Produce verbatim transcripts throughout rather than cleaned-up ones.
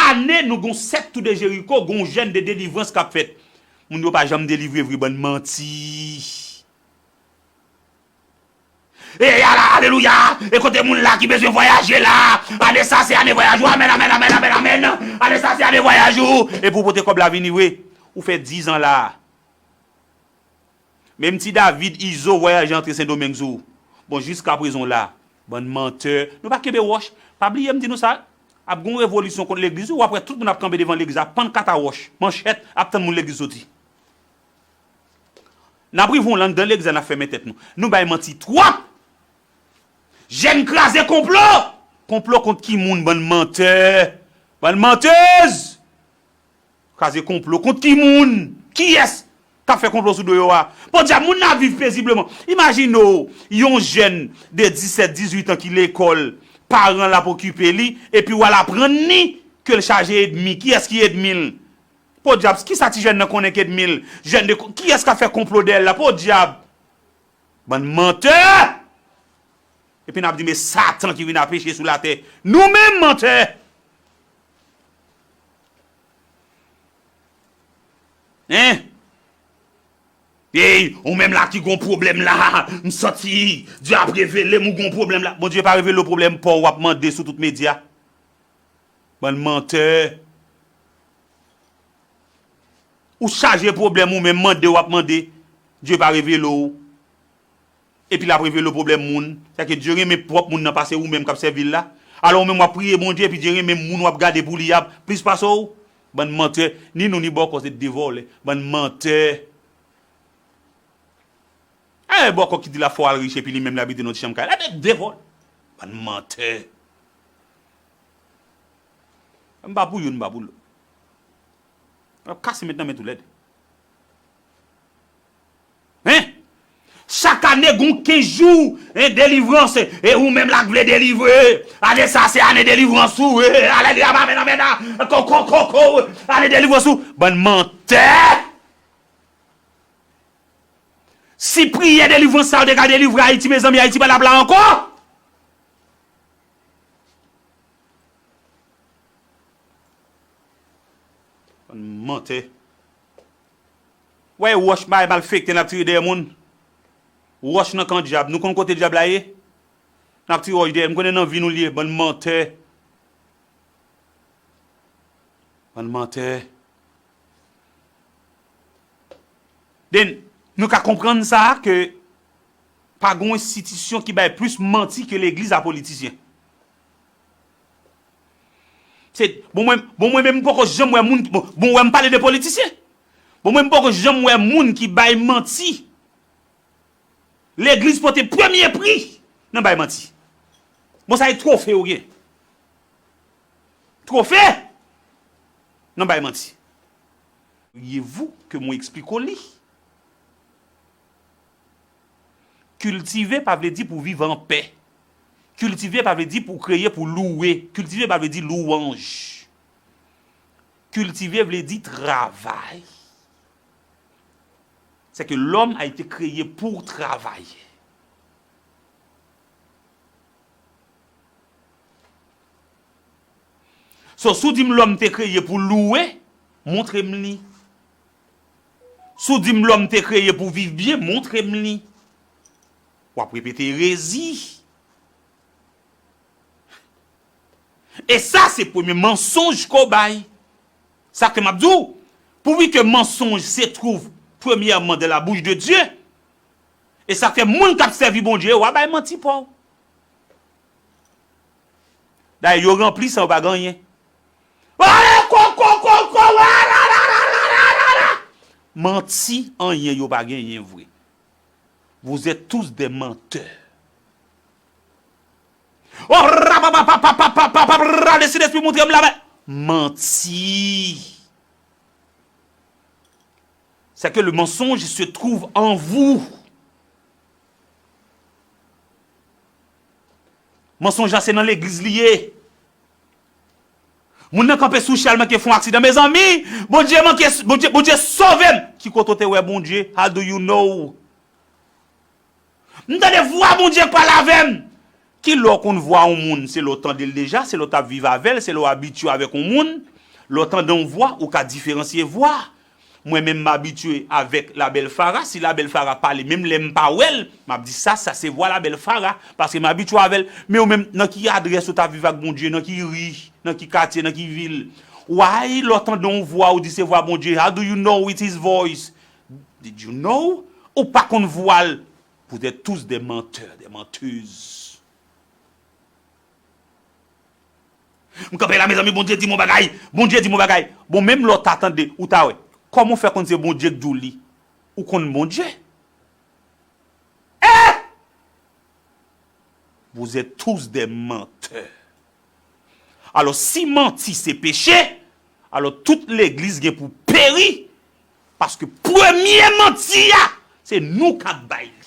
Ane nou gon sèt tou de Jeriko, gon jèn de delivrans k ap fèt. Moun yo pa janm delivre vre, bann manti. E ala, alelouya! E kote moun la ki bezwen vwayaje la? Ane sa se ane vwayaj ou. Amèn, amèn, amèn, amèn, amèn. Ane sa se ane vwayaj ou. Epi w pote kòb la vini vre. Ou fè diz an la. Menm ti David Izo vwayaje antre Sendomeng sou ou. Bon, jiskaprezan w la. Bann mantè. Nou pa kenbe wòch. Pa bliye m di nou sa. Ap gon revolisyon kont legliz wi. W ap wè tout moun ap kanpe devan legliz la. Pann kat a wòch. Manchèt. Ap tann moun legliz soti. N ap rive yon lè anndan legliz la, n ap fèmen tèt nou. Nou bay manti twòp. Jèn kraze konplo. Konplo kont ki moun, bann mantè? Bann mantèz. Kraze konplo kont ki moun? Kiyès k ap fè konplo sou do yo a? Podyab, moun nan ap viv pezibleman. Imajine w, yon jèn de disèt, dizuit an ki lekòl, paran l ap okipe li, epi w al aprann li ke l chaje ènmi. Kiyès ki ènmi l? Podyab, kisa ti jèn nan konnen k ènmi l? Jèn de, kiyès k ap fè konplo dèyè l la? Podyab! Bann mantè! Epi n ap di, men Satan ki vin apeche sou latè. Nou menm, mantè! Hein? Ey, ou menm la ki gon pwoblèm la, m santi Dye ap revele m ou gon pwoblèm la. Bondye pa revele w pwoblèm pa w w ap mande sou tout medya. Bann mantè. Ou chaje pwoblèm ou menm, mande w ap mande. Dye pa revele w. Epi l ap revele w pwoblèm moun. Sèke Dye renmen pwòp moun nan pase ou menm k ap sèvi l la. Alò ou menm w ap priye Bondye epi Dye renmen moun w ap gade pou li a plis pase w. Bann mantè. Ni nou ni bòkò se de vòlè. Bann mantè. E bòkò ki di l ap fè w al rich epi li menm l abite nan yon ti chanm kay la. De, de vòlè. Bann mantè. M pa pou youn, m pa pou lòt. Ap kase met nan men tou lèd. Hein? Chak ane gon kenz jou, hein, delivrans. E ou menm la k vle delivre. Ane sa se ane delivrans ou. E, alelouya, amèn, amèn, a, ko, ko, ko, ko, ane delivrans ou. Bann mantè. Si priyè delivrans sa yo te ka delivre Ayiti, mezanmi, Ayiti pa t ap la ankò. Bann mantè. Wè wòch bay malfektè n ap tire dèyè moun. Wòch nan kan dyab. Nou konn kote dyab la ye? N ap tire wòch dèyè. M konnen nan vi nou l ye. Bann mantè. Bann mantè. Den, nou ka konprann sa ke pa gon enstitisyon ki bay plis manti ke legliz a politisyen. Se, bon, mwen, bon, mwen menm m poko janm wè moun, bon, bon, wè m pale de politisyen. Bon, mwen m poko janm wè moun ki bay manti. Legliz pote premye pri nan bay manti. Bon, sa e twofe yo gen. Twofe nan bay manti. Voyez-vous que mwen eksplike w li. Kiltive pa vle di pou viv an pè. Kiltive pa vle di pou kreye pou louwe. Kiltive pa vle di louwanj. Kiltive vle di travay. C'est que l'homme a été créé pour travailler. So, si w di m lòm te kreye pou louwe, montre m li. Si w di m lòm te kreye pou viv byen, montre m li. W ap repete erezi. E sa se premye mansonj ke w bay. Sa k fè m ap di w, pourvu que mensonge se trouve premièrement dans la bouche de Dieu, e sa k fè moun k ap sèvi Bondye yo a bay manti pa w. Dayè, yo ranpli san yo pa gen anyen. Ale, ko, ko, ko, ko, la, la, la. Manti, anyen yo pa genyen vre. Vous êtes tous des menteurs. Oh, rapapapapapapapap, rale Sentespri montre m la, men. Manti. C'est que le mensonge se trouve en vous. Mansonj la se nan legliz li ye. Moun nan kanpe sou chal manke fè yon aksidan. Mezanmi, Bondye manke, Bondye, Bondye sove m. Ki kote w te wè Bondye? How do you know? M tande vwa Bondye k pale avè m. Ki lè w konn vwa yon moun? Se lè w tande l deja, se lè w t ap viv avè l, se lè w abitye avèk yon moun. Lè w tande yon vwa, ou ka diferansye vwa. Mwen menm, m abitye avèk Labèl Fara. Si Labèl Fara pale, menm lè m pa wè l, m ap di, "Sa, sa se vwa Labèl Fara," paske m abitye avè l. Men ou menm, nan ki adrès ou t ap viv ak Bondye? Nan ki ri? Nan ki katye? Nan ki vil? Why, lè w tande yon vwa, ou di se vwa Bondye? How do you know it's his voice? Did you know? Ou pa konn vwa l. Vous êtes tous des menteurs, des menteuses. M kanpe la, mezanmi, Bondye di m yon bagay, Bondye di m yon bagay. Bon, menm lè w ta tande, ou ta wè. Kòman w fè konn se Bondye k di w li? Ou konn Bondye? Eh! Vous êtes tous des menteurs. Alò, si manti se peche, alò tout legliz gen pou peri, paske premye manti a, se nou k ap bay li.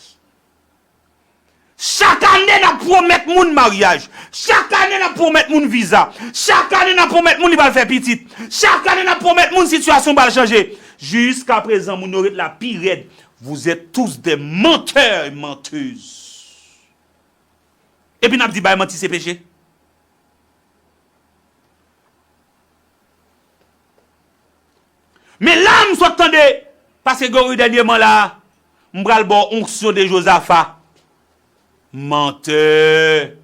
Chak ane n ap pwomèt moun maryaj. Chak ane n ap pwomèt moun viza. Chak ane n ap pwomèt moun li pral fè pitit. Chak ane n ap pwomèt moun sitiyasyon pral chanje. Jiskaprezan, moun yo ret la pi rèd. Vous êtes tous des menteurs et menteuses. Epi n ap di bay manti se peche. Men la m sot tande, paske Gregory dènyèman la, m pral ba w onksyon de Jozafa. Mantè.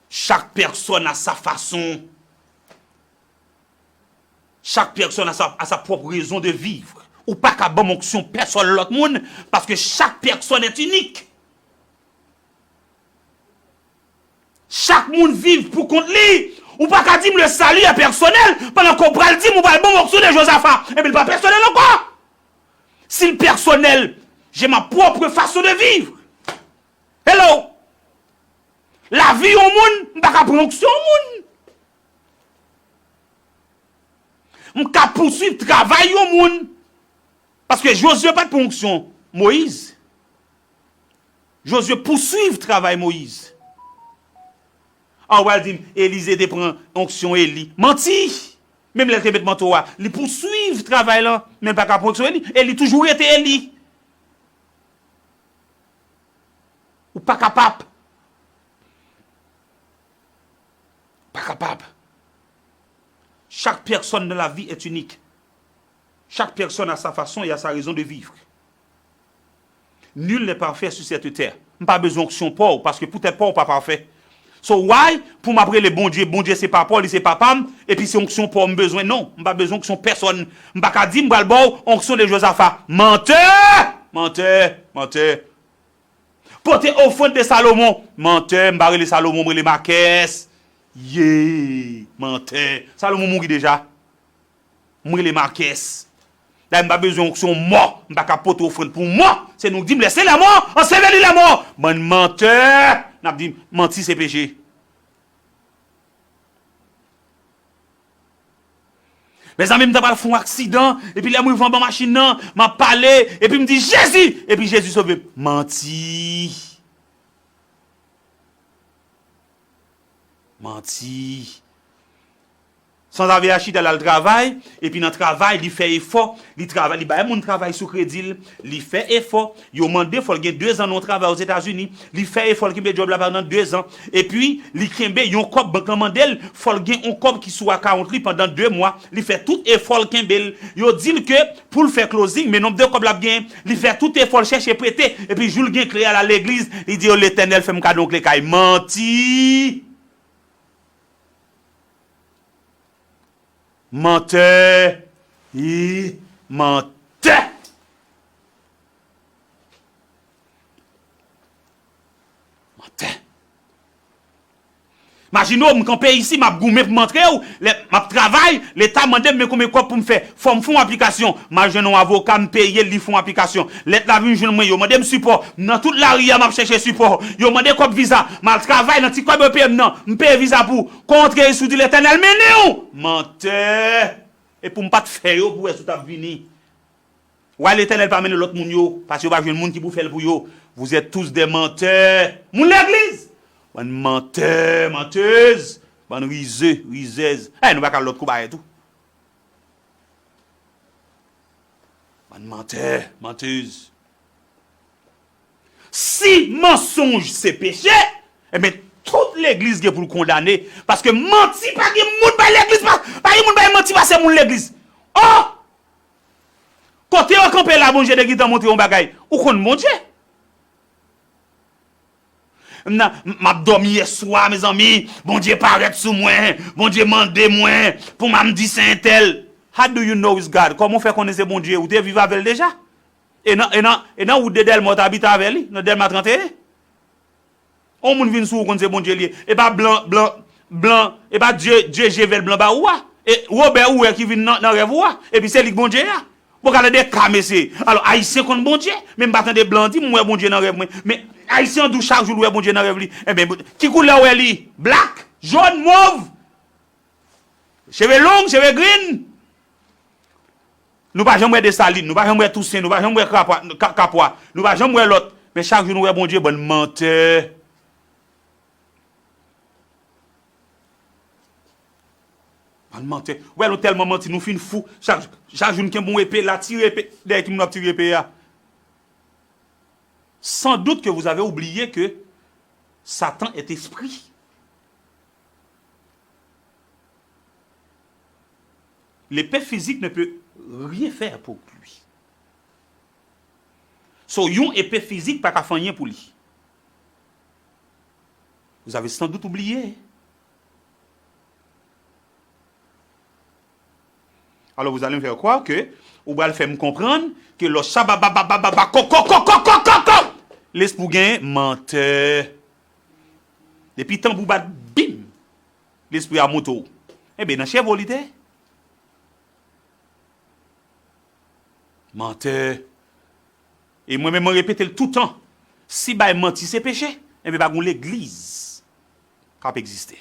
Chaque personne a sa façon. Chaque personne a sa, a sa propre raison de vivre. Ou pa ka ban m onksyon pèsòn lòt moun, paske chaque personne est unique. Chak moun viv pou kont li. Ou pa ka di m le salut est personnel, pandan ke w pral di m ou pral ban m onksyon de Jozafa. Ebyen, li pa pèsonèl ankò. Si l pèsonèl, j'ai ma propre façon de vivre. Hello! Lavi yon moun, m pa ka pran onksyon yon moun. M ka pouswiv travay yon moun. Paske Jozye pa t pran onksyon Moyiz. Jozye pouswiv travay Moyiz. A, w pral di m, Elize te pran onksyon Eli. Manti! Menm lè l te met manto a, li pouswiv travay lan, men l pa ka pran onksyon Eli. Eli toujou rete Eli. Ou pa kapab. Pa kapab. Chaque personne dans la vie est unique. Chaque personne a sa façon et a sa raison de vivre. Nul n'est parfait sur cette terre. M pa bezwen onksyon pa w, paske poutèt pa w pa pafè. So why pou m ap rele Bondye, Bondye se papa w, li se papa m, epi se onksyon pa w m bezwen? Non, m pa bezwen onksyon pèsòn. M pa ka di m pral ba w onksyon de Jozafa. Mantè! Mantè! Mantè! Pote ofrann de Salomon. Mantè, m pa rele Salomon, m rele Makès. Ye, mantè. Salomon mouri deja. M rele Makès. Dayè, m pa bezwen onksyon mò. M pa ka pote ofrann pou mò. Se nou k di m lè se lè mò, anseveli lè mò. Bann mantè. N ap di manti se peche. Mezanmi, m ta pral fè yon aksidan, epi lè m rive anba machin nan, m ap pale, epi m di, "Jezi!" Epi Jezi sove m. Manti. Manti. Sanzave a chita l al travay, epi nan travay, li fè efò, li travay, li bay moun travay sou kredi l, li fè efò, yo mande fò l gen dezan nan yon travay Ozetazini, li fè efò, l kenbe djòb la pandan dezan, epi li kenbe yon kòb bank lan mande l, fò l gen yon kòb ki sou akawont li pandan de mwa, li fè tout efò l kenbe l. Yo di l ke pou l fè closing, men nonb de kòb l ap genyen, li fè tout efò l chèche prete, epi jou l gen kle a l al legliz, li di yo, "Letènèl fè m kado yon kle kay." Manti! Mantè! Wi, mantè! Mantè! Imajine w, m kanpe isi, m ap goumen pou m antre w, lè m ap travay, Leta mande m men konbyen kòb pou m fè. Fò m fè yon aplikasyon. M al jwenn yon avoka, m peye l, li fè yon aplikasyon. Lèt la vin jwenn mwen, yo mande m sipò. M nan tout lari a, m ap chèche sipò. Yo mande kòb viza. M al travay nan ti kòb yo peye m nan. M peye viza pou ou. Kon w antre isi, w di Letènèl mennen w. Mantè! E pou m pa t fè yo pou w wè si w t ap vini. Why Letènèl pa mennen lòt moun yo, paske yo pa jwenn moun ki pou fè l pou yo. Vous êtes tous des menteurs. Moun legliz! Bann mantè, mantèz, bann rize, rizèz. Ey, nou pa ka lòt kou bagay tou. Bann mantè, mantèz. Si mansonj se peche, ebyen, Tout legliz gen pou l kondane. Paske manti pa gen moun bay legliz, pa, pa gen moun bay manti pase moun legliz. Oh! Kote yo kanpe la, Bondye te gentan montre yon bagay. Ou konn Bondye? M nan, m ap dòmi yèswa, mezanmi, Bondye parèt sou mwen, Bondye mande mwen pou m al di se entèl. How do you know it's God? Kòman w fè konnen se Bondye? Ou te viv avè l deja? E nan, e nan, e nan wout de Dèlma w t abite avè li, nan Dèlma trannteyen. On moun vin sou ou konn se Bondye li ye. E pa blan, blan, blan, e pa Dye, Dye je vè blan ba ou a. E Wobè ou wè ki vin nan, nan rèv ou a. Epi se li k Bondye a. Bon, gade de ka, mesye. Alò, Ayisyen konn Bondye, men m pa tande blan di m wè Bondye nan rèv mwen. Men Ayisyen an di w chak jou l wè Bondye nan rèv li. Enben, ki koulè w wè li? Black, jòn, mov, cheve long, cheve green. Nou pa janm wè Desalin, nou pa janm wè Tousen, nou pa janm wè Kapwa, Ka-, Kapwa, nou pa janm wè lòt. Men chak jou nou wè Bondye, bann mantè. Bann mantè. Ou wè nou tèlman manti, nou fin fou. Chak, chak jou nou kenbe yon epe la, tire epe. Dèyè ki moun w ap tire epe a? Sans doute que vous avez oublié que Satan est esprit. L'épée physique ne peut rien faire pour lui. So, yon epe fizik pa ka fè anyen pou li. Vous avez sans doute oublié. Alors, vous allez me faire croire que ou pral fè m konprann ke lò sa ba, ba, ba, ba, ba, ba, ko, ko, ko, lespri w genyen, mantè. Depi tanbou bat, bim, lespri a monte w. Enben, nan cheve w li te. Mantè. E mwen menm, mwen repete l toutan. Si bay manti se peche, enben, pa gen legliz k ap egziste.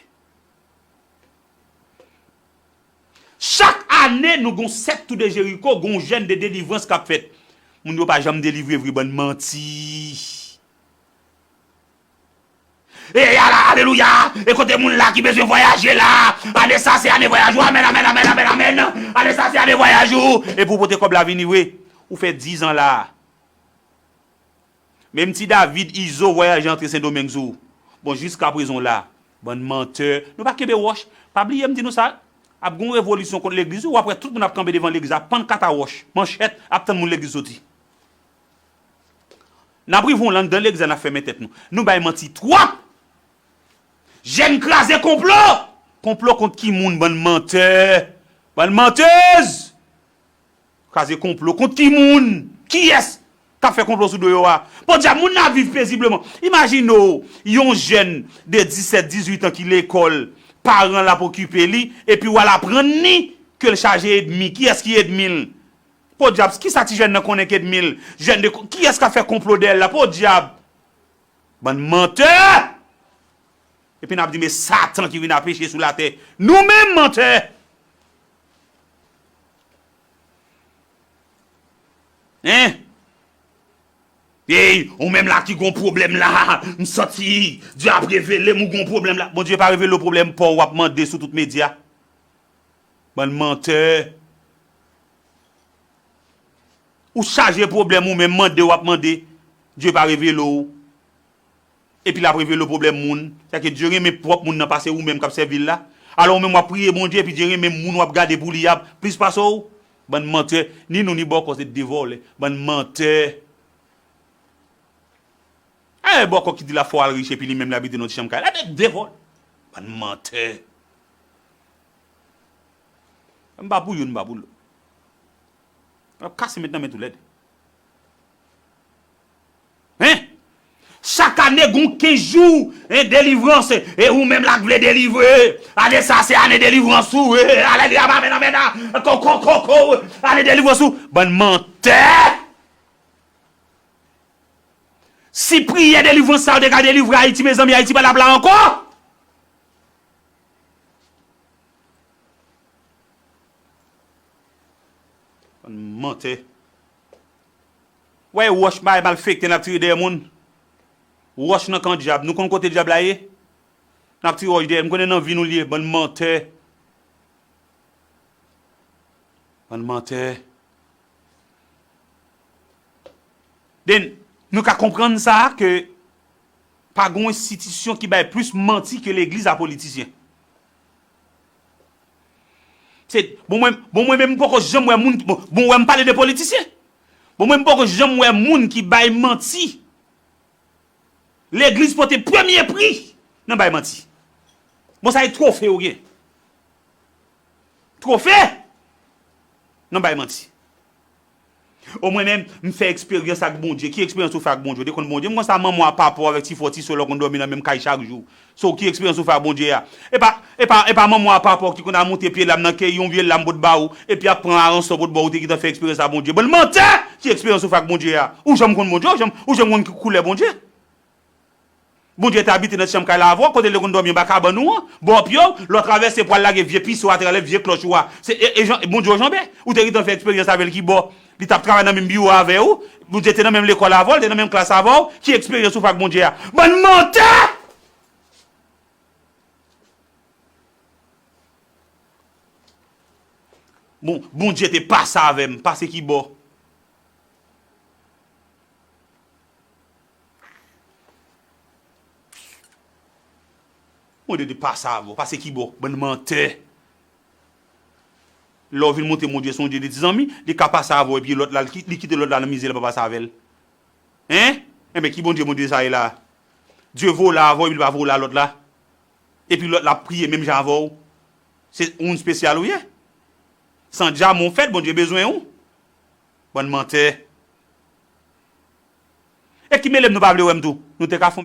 Chak ane, nou gon sèt tou de Jeriko, gon jèn de delivrans k ap fèt. Moun yo pa janm delivre vre, bann manti. E ala, alelouya! E kote moun la ki bezwen vwayaje la? Ane sa se ane vwayaj ou. Amèn, amèn, amèn, amèn, amèn. Ane sa se ane vwayaj ou. Epi w pote kòb la vini vre. Ou fè diz an la. Menm ti David Izo vwayaje antre Sendomeng sou ou. Bon, jiskaprezan w la. Bann mantè. Nou pa kenbe wòch. Pa bliye m di nou sa. Ap gon revolisyon kont legliz wi. W ap wè tout moun ap kanpe devan legliz. Ap pann katawòch. Manchèt. Ap tann moun legliz soti. N ap rive yon lè anndan legliz la, n ap fèmen tèt nou. Nou bay manti twòp! Jèn kraze konplo! Konplo kont ki moun, bann mantè? Bann mantèz! Kraze konplo kont ki moun? Kiyès k ap fè konplo sou do yo a? Podyab, moun nan ap viv pezibleman. Imajine w, yon jèn de disèt, dizuit an ki lekòl, paran l ap okipe li, epi w al aprann li ke l chaje ènmi. Kiyès ki ènmi l? Podyab, kisa ti jèn nan konnen k ènmi l? Jèn de ko-, kiyès k ap fè konplo dèyè l la? Podyab! Bann mantè! Epi n ap di, men Satan ki vin apeche sou latè. Nou menm mantè! Hein? Ey, ou menm la ki gon pwoblèm la, m santi Dye ap revele m ou gon pwoblèm la. Bondye pa revele w pwoblèm pa w w ap mande sou tout medya. Bann mantè. Ou chaje pwoblèm ou menm mande w ap mande, Dye pa revele w. Epi l ap revele w pwoblèm moun. Sèke Dye renmen pwòp moun nan pase ou menm k ap sèvi l la. Alò ou menm w ap priye Bondye epi Dye renmen moun w ap gade pou li a plis pase w. Bann mantè. Ni nou ni bòkò se de vòlè. Bann mantè. E bòkò ki di l ap fè w al rich epi li menm l abite nan yon ti chanm kay la. De, de vòlè. Bann mantè. M pa pou youn, m pa pou lòt. Ap kase met nan men toulède. Hein? Chak ane gon kenz jou, hein, delivrans, e ou menm la k vle delivre. Ane sa se ane delivrans ou, e, alelouya, amèn, amèn, a, ko, ko, ko, ko, ane delivrans ou. Bann mantè! Si priyè delivrans sa yo te ka delivre Ayiti, mezanmi, Ayiti pa t ap la ankò. Bann mantè. Wè wòch bay malfekte n ap tire dèyè moun. Wòch nan kan dyab. Nou konn kote dyab la ye? N ap tire wòch dèyè. M konnen nan vi nou l ye. Bann mantè. Bann mantè. Den, nou ka konprann sa ke Pa gen yon enstitisyon ki bay plis manti ke legliz a politisyen. Se, bon, mwen, bon, mwen menm, m poko janm wè moun, bon, bon, wè m pale de politisyen. Bon, mwen, m poko janm wè moun ki bay manti. Legliz pote premye pri nan bay manti. Bon, sa e twofe ou gen. Twofe nan bay manti. O mwen menm, m fè eksperyans ak Bondye. Ki eksperyans ou fè ak Bondye? Ou te konn Bondye? M konn sa manman w a papa w avèk ti fò ti sè w lè w konn dòmi nan menm kay chak jou. So, ki eksperyans ou fè ak Bondye a? E pa, e pa, e pa manman w a papa w ki konn al monte pye lam nan keyi yon vye lam pot ba ou, epi ap pran aransò pot ba ou, ou te gentan fè eksperyans ak Bondye. Bann mantè! Ki eksperyans ou fè ak Bondye a? Ou janm konn Bondye? Ou janm, ou janm konn ki koulè Bondye? Bondye te abite nan ti chanm kay la avè w, kote l te konn dòmi anba kabann ou an, bò pye w, lè w travèse pou w al lage vye pise w atè, lè vye klòch ou a. Se, e, e jan, Bondye w janbe. Ou te gentan fè eksperyans avè l ki bò? Li t ap travay nan menm biwo avè w, Bondye te nan menm lekòl avè w, li te nan menm klas avè w. Ki eksperyans ou fè ak Bondye a? Bann mantè! Bon, Bondye te pase avè m, pase ki bò? Bondye te pase avè w, pase ki bò? Bann mantè. Lè w vin montre Bondye se yon Dye de ti zanmi, li ka pase avè w epi lòt la, li ki-, li kite lòt la nan mizè, li pa pase avè l. Hein? Enben, ki Bondye, Bondye sa ye la? Dye voye w la avè w epi li pa voye w la lòt la. Epi lòt la ap priye menm jan avè w. Se ou moun espesyal ou ye. San dyaman w fèt, Bondye bezwen ou. Bann mantè. E ki mele m nou pa vle wè m tou? Nou te ka fè